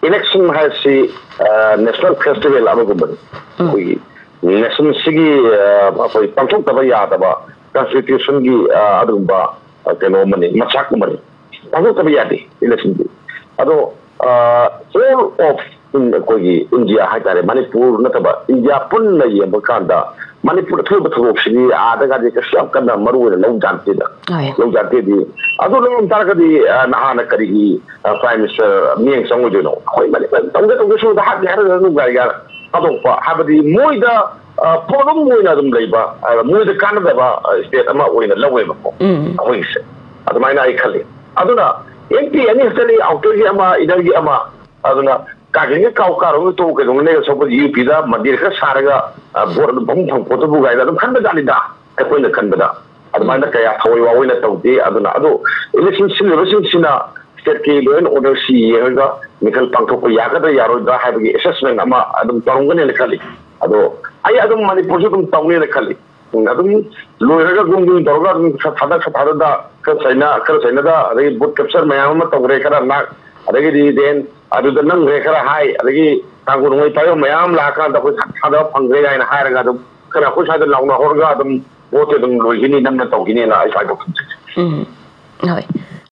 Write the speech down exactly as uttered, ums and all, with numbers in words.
Election ꯍꯥꯏꯁꯤ national festival ꯑꯃꯒꯨꯝꯕꯅꯤ꯫ ꯑꯩꯈꯣꯏꯒꯤ ꯅꯦꯁꯟꯁꯤꯒꯤ ꯑꯩꯈꯣꯏ ꯄꯥꯡꯊꯣꯛꯇꯕ ꯌꯥꯗꯕ ꯀꯟꯁꯇꯤꯇ꯭ꯌꯨꯁꯟꯒꯤ ꯑꯗꯨꯒꯨꯝꯕ ꯀꯩꯅꯣ ꯑꯃꯅꯤ, ꯃꯆꯥꯛ ꯑꯃꯅꯤ꯫ ꯄꯥꯡꯊꯣꯛꯇꯕ ꯌꯥꯗꯦ ꯏꯂꯦꯛꯁꯟꯗꯤ꯫ ꯑꯗꯣ ꯑꯣꯜ ꯑꯣꯐ ꯑꯩꯈꯣꯏꯒꯤ ꯏꯟꯗꯤꯌꯥ ꯍꯥꯏꯇꯥꯔꯦ, ꯃꯅꯤꯄꯨꯔ ꯅꯠꯇꯕ ꯏꯟꯗꯤꯌꯥ ꯄꯨꯟꯅ ꯌꯦꯡꯕ ꯀꯥꯟꯗ ꯃꯅꯤꯄꯨꯔ ꯑꯊꯣꯛꯄ ꯊꯧꯗꯣꯛꯁꯤꯗꯤ ꯑꯥꯗꯒꯗꯤ ꯀꯩꯁꯨ ꯌꯥꯝ ꯀꯟꯅ ꯃꯔꯨ ꯑꯣꯏꯅ ꯂꯧ ꯖꯥꯠꯇꯦꯗ꯫ ꯍꯣꯏ꯫ ꯂꯧ ꯖꯥꯠꯇꯦꯗꯤ꯫ ꯑꯗꯨ ꯂꯧꯔꯝ ꯇꯥꯔꯒꯗꯤ ꯅꯍꯥꯟꯅ ꯀꯔꯤꯒꯤ ꯄ꯭ꯔꯥꯏꯝ ꯃꯤꯅꯤꯁꯇꯔ ꯃꯤꯠꯌꯦꯡ ꯆꯪꯉꯣꯏꯗꯣꯏꯅꯣ? ꯑꯩꯈꯣꯏ ꯃꯅꯤꯄꯨꯔ ꯇꯧꯒꯦ ꯇꯧꯒꯦ ꯁꯨꯗ ꯍꯥꯠꯀꯦ ꯍꯥꯏꯔꯒ ꯑꯗꯨꯝ ꯒꯥꯔꯤ ꯊꯥꯗꯣꯛꯄ ꯍꯥꯏꯕꯗꯤ ꯃꯣꯏꯗ ꯄ꯭ꯔꯣꯕ꯭ꯂꯦꯝ ꯑꯣꯏꯅ ꯑꯗꯨꯝ ꯂꯩꯕ, ꯃꯣꯏꯗ ꯀꯥꯟꯅꯗꯕ ꯁ꯭ꯇꯦꯠ ꯑꯃ ꯑꯣꯏꯅ ꯂꯧꯋꯦꯕꯀꯣ꯫ ꯑꯩꯈꯣꯏꯒꯤꯁꯦ ꯑꯗꯨꯃꯥꯏꯅ ꯑꯩ ꯈꯜꯂꯤ꯫ ꯑꯗꯨꯅ ꯑꯦꯝ ꯄꯤ ꯑꯅꯤ ꯈꯛꯇꯅꯤ, ꯑꯥꯎꯇꯔꯒꯤ ꯑꯃ, ꯏꯅꯔꯒꯤ ꯑꯃ꯫ ꯑꯗꯨꯅ ꯀꯥꯒꯦꯟꯒ ꯀꯥꯎ ꯀꯥꯔꯣ ꯇꯣꯛꯎ ꯀꯩꯗꯧꯅꯤ? ꯁꯣꯛꯄ ꯌꯨ ꯄꯤꯗ ꯃꯟꯗꯤꯔ ꯈꯔ ꯁꯥꯔꯒ ꯚꯣꯠ ꯑꯗꯨꯝ ꯐꯪꯐꯝ ꯐꯪ ꯄꯣꯠꯇꯨꯕꯨ ꯀꯥꯏꯅ ꯑꯗꯨꯝ ꯈꯟꯕꯖꯥꯠꯅꯤꯗ꯫ ꯑꯩꯈꯣꯏꯅ ꯈꯟꯕꯗ ꯑꯗꯨꯃꯥꯏꯅ ꯀꯌꯥ ꯊꯋꯥꯏ ꯋꯥ ꯑꯣꯏꯅ ꯇꯧꯗꯦ꯫ ꯑꯗꯨꯅ ꯑꯗꯣ ꯏꯂꯦꯛꯁꯟ ꯁꯤꯜꯂꯤꯕꯁꯤꯡꯁꯤꯅ ꯁ꯭ꯇꯦꯠꯀꯤ ꯂꯣ ꯑꯦꯟ ꯑꯣꯔꯗꯔꯁꯤ ꯌꯦꯡꯉꯒ ꯃꯤꯈꯜ ꯄꯥꯡꯊꯣꯛꯄ ꯌꯥꯒꯗ꯭ꯔꯥ ꯌꯥꯔꯣꯏꯗ꯭ꯔꯥ ꯍꯥꯏꯕꯒꯤ ꯑꯦꯁꯦꯁꯃꯦꯟ ꯑꯃ ꯑꯗꯨꯝ ꯇꯧꯔꯝꯒꯅꯦꯅ ꯈꯜꯂꯤ꯫ ꯑꯗꯣ ꯑꯩ ꯑꯗꯨꯝ ꯃꯅꯤꯄꯨꯔꯁꯨ ꯑꯗꯨꯝ ꯇꯧꯅꯦꯅ ꯈꯜꯂꯤ꯫ ꯎꯝ, ꯑꯗꯨꯝ ꯂꯣꯏꯔꯒ ꯒꯨꯝ ꯒꯨꯝ ꯇꯧꯔꯒ ꯑꯗꯨꯝ ꯈꯔ ꯊꯥꯗ ꯈꯔ ꯊꯥꯗꯗ ꯈꯔ ꯆꯩꯅ ꯈꯔ ꯆꯩꯅꯗ ꯑꯗꯒꯤ ꯕꯨꯠ ꯀꯦꯞꯆꯔ ꯃꯌꯥꯝ ꯑꯃ ꯇꯧꯈ꯭ꯔꯦ, ꯈꯔ ꯅꯥꯛ ꯑꯗꯒꯤꯗꯤ ꯗꯦꯟ ꯑꯗꯨꯗ ꯅꯪꯈ꯭ꯔꯦ ꯈꯔ ꯍꯥꯏ, ꯑꯗꯒꯤ ꯇꯥꯡꯒꯣꯜ ꯅꯣꯡꯃꯩ ꯄꯥꯏꯕ ꯃꯌꯥꯝ ꯂꯥꯛꯑꯀꯥꯟꯗ ꯑꯩꯈꯣꯏ ꯊꯥꯗꯕ ꯐꯪꯈ꯭ꯔꯦ ꯀꯥꯏꯅ ꯍꯥꯏꯔꯒ ꯑꯗꯨꯝ ꯈꯔ ꯑꯩꯈꯣꯏ ꯁ꯭ꯋꯥꯏꯗ ꯂꯥꯎꯅꯍꯧꯔꯒ ꯑꯗꯨꯝ ꯚꯣꯠꯇꯤ ꯑꯗꯨꯝ ꯂꯣꯏꯈꯤꯅꯤ, ꯅꯪꯅ ꯇꯧꯈꯤꯅꯤꯅ ꯑꯩ ꯁ꯭ꯋꯥꯏꯗ ꯊꯝꯖꯒꯦ꯫ ꯎꯝ, ꯍꯣꯏ꯫